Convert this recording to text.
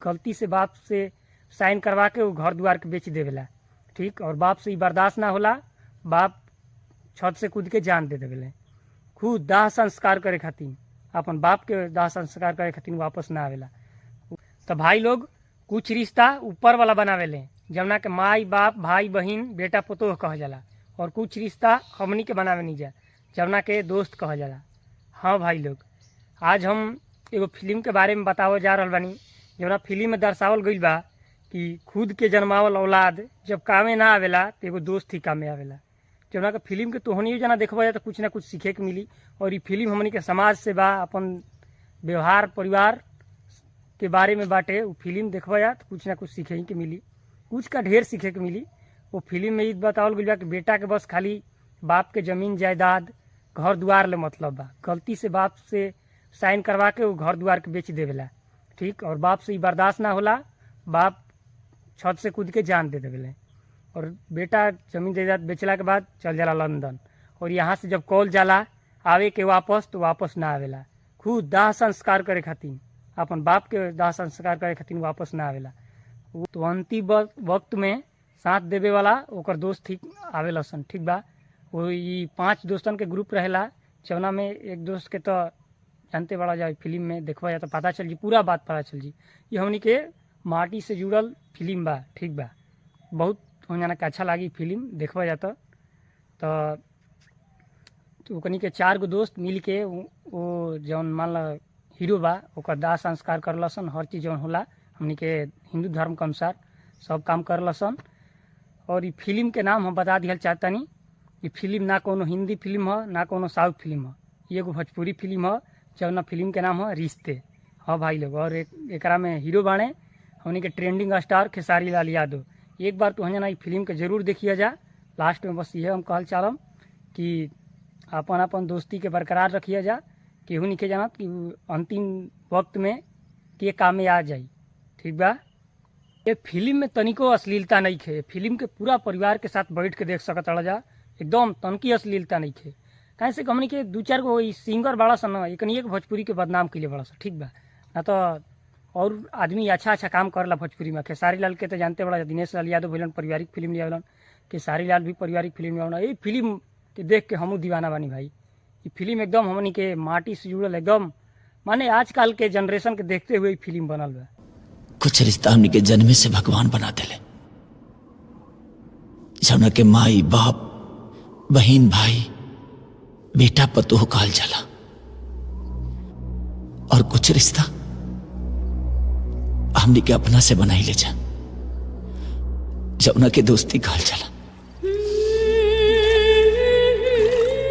गलती से बाप से साइन करवा के वो घर द्वार के बेच देवेला, ठीक। और बाप से ई बर्दाश्त ना होला, बाप छत से कूद के जान दे देवेले। खुद दाह संस्कार करे खातिर, अपन बाप के दाह संस्कार करे खातिर वापस ना आवेला। तो भाई लोग, कुछ रिश्ता ऊपर वाला बनावेले, जवना के माई बाप, भाई बहिन, बेटा पुतोह कहल जाला, और कुछ रिश्ता हमनी के बनावे नहीं जा, जवना के दोस्त कहल जाला। हाँ भाई लोग, आज हम एगो फिल्म के बारे में बतावल जा रहल बानी, जवना फिल्म में दर्शावल गइल बा कि खुद के जन्मावल औलाद जब कामे ना आवेला तो एगो दोस्त ही कामे आवेला। जवना के फिल्म के तोहनियो जना देखबो तो कुछ ना कुछ सीखे के मिली। और ई फिल्म हमनी के समाज से बा, अपन व्यवहार परिवार के बारे में बाटे। उ फिल्म देखबो या तो कुछ ना कुछ सीखे के मिली, कुछ का ढेर सीखे के मिली। वो फिल्म में ई बतावल गइल बा कि बेटा के बस खाली बाप के जमीन जायदाद घर द्वार ले मतलब बा। गलती से बाप से साइन करवा के वो घर द्वार के बेच देवेला, ठीक। और बाप से ई बर्दाश्त ना होला, बाप छत से कूद के जान दे देवेले। और बेटा जमीन जायदाद बेचला के बाद चल जाला लंदन, और यहाँ से जब कॉल जाला आवे के वापस तो वापस ना आवेला। खुद दाह संस्कार करे खातिर, अपन बाप के दाह संस्कार करे खातिर वापस ना आवेला। तो अंतिम वक्त में साथ देवे वाला ओकर दोस्त ठीक आवेला सन, ठीक बा। वो ई 5 दोस्तन के ग्रुप रहेला, जवना में एक दोस्त के तो जानते बड़ा जाए, फिल्म में देखवा जाए तो पता चल जी, पूरा बात पता चल जी। ये हमनी के माटी से जुड़ल फिल्म बा, ठीक बा। बहुत हम जाना के अच्छा लागी फिल्म देखवा जाता। तो ओकनी के 4 गो दोस्त मिल के वो जौन मान ला हीरो बा ओकर दाह संस्कार करलसन, हर चीज़ जौन होला हमनी के हिंदू धर्म के अनुसार सब काम करलसन। और ई फिल्म के नाम हम बता दिहल चाहतनी, ई फिल्म ना कोनो हिंदी फिल्म ह ना कोनो साउथ फिल्म ह, ई एगो भोजपुरी फिल्म ह, जौना फिल्म के नाम ह रिश्ते। हाँ भाई लोग, और एकरा में हीरो बाणे हमनी के ट्रेंडिंग स्टार खेसारी लाल यादव। एक बार तो जना ई फिल्म के जरूर देखिए जा। लास्ट में बस यह हम कहल चाहम कि अपन अपन दोस्ती के बरकरार रखिए जा, केहू नहीं के जानत कि अंतिम वक्त में के काम में आ जाई, ठीक बा। ये फिल्म में तनिको अश्लीलता नहीं खे, फिल्म के पूरा परिवार के साथ बैठ के देख सकत जा, एकदम तनकी अश्लीलता नहीं खे। काहे से हमनी के 2-4 गो सिंगर बड़ा सन न, एकनी एक भोजपुरी के बदनाम के लिए बड़ा सन, ठीक बा ना। तो और आदमी अच्छा अच्छा काम करला भोजपुरी में। खेसारी लाल के तो जानते बड़ा, दिनेश लाल यादव भइलन पारिवारिक फिल्म लियावलन, खेसारी लाल भी पारिवारिक फिल्म लियावलन। ये फिल्म के देख के हमू दीवाना बानी भाई। ये फिल्म एकदम हमनी के माटी से जुड़ल, एकदम माने आजकल के जनरेशन के देखते हुए फिल्म बनल बा। कुछ रिश्ता हमनी के जन्मे से भगवान बना देले, जौना के माई बाप बहन भाई बेटा पतोह कहल जाला, और कुछ रिश्ता हमनी के अपना से बनाई ले जा, जौना के दोस्ती कहल जाला।